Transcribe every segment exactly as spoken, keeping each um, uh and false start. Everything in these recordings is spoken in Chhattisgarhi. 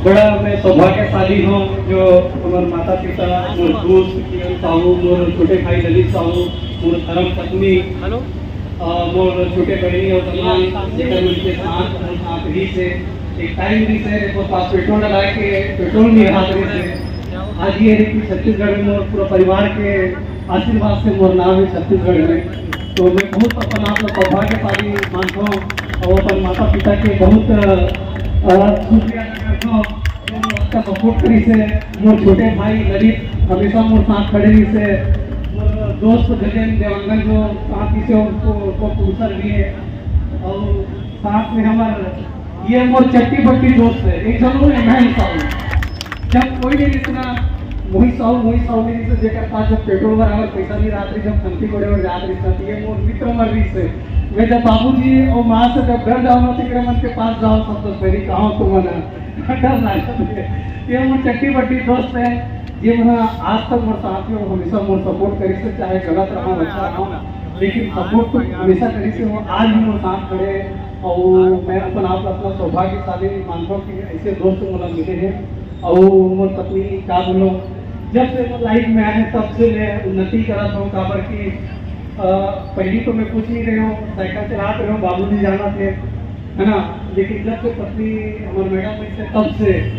बड़ा मैं सौभाग्यशाली हूँ जो हमर माता पिता, मोर दोस्त किरण साहू, मोर छोटे भाई ललित साहू, मोर धर्म पत्नी, हेलो। अ, मोर छोटे बहनी और तमाम जेकर मन के साथ, मोर साथ रहिस हे। एक टाइम रहिस हे, मोर पास पेट्रोल डला के पेट्रोल नइ रहत रहिस हे। आज ये है कि छत्तीसगढ़ में मोर पूरा परिवार के आशीर्वाद से मोर नाम है छत्तीसगढ़ में। तो मैं बहुत अपन आप ला सौभाग्यशाली मानता हूँ और अपन माता पिता के बहुत, अ, अ, शुक्रिया अदा करता हूँ। जो मोर अच्छा सपोर्ट करिस हे, मोर छोटे भाई ललित हमेशा मोर साथ खड़े रहिस हे, मोर दोस्त गजेंद्र देवांगन जो साथ ही से उनको, उनको पुरस्कार भी है और साथ में हमार ये मोर चट्टी बट्टी दोस्त है, एक जन वो मैं साहू। जब कोई नहीं रिसना, मोहित साहू, मोहित साहू नहीं रिसना, जेकर पास जब पेट्रोल बराबर पैसा नहीं रहत रही, जब खंती कोड़े और जात रही, तो ये मोर मित्र मर रही से। मैं जब बाबूजी और माँ से जब डर जाओ ना, तो मन के पास जाओ, सब तो पहले कहाँ तुम ना डर ना। ये मोर चट्टी बट्टी दोस्त है, ये मोर आज तक मोर साथ में हमेशा मोर सपोर्ट करी से, चाहे गलत रहा, अच्छा रहा, लेकिन सपोर्ट तो हमेशा करी से। वो आज भी मोर साथ खड़े हैं और मैं अपन आप अपना सौभाग्यशाली मानता हूँ कि ऐसे दोस्त मोला मिले हैं। और मोर पत्नी का बोलो, जब से मोर लाइफ में आए हैं, तब से मैं उन्नति करत हूँ, काबर कि, अ, पहली तो मैं कुछ नहीं रहे हूँ, साइकिल चलात रहे हूँ, बाबूजी जाना थे, है ना। लेकिन जब से पत्नी हमारे मैडम में से, तब से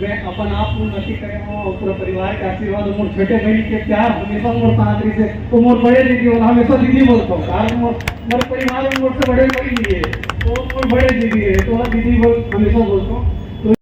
मैं अपन आप को उन्नति करे हूँ और पूरा परिवार के आशीर्वाद और मोर छोटे बहन के प्यार हमेशा मोर साथ रही से। तो मोर बड़े दीदी बोला, हमेशा दीदी बोलता हूँ, कारण मोर, मोर परिवार में मोर से बड़े कोई नहीं है, तो मोर बड़े दीदी है, तो दीदी बोल हमेशा बोलता हूँ।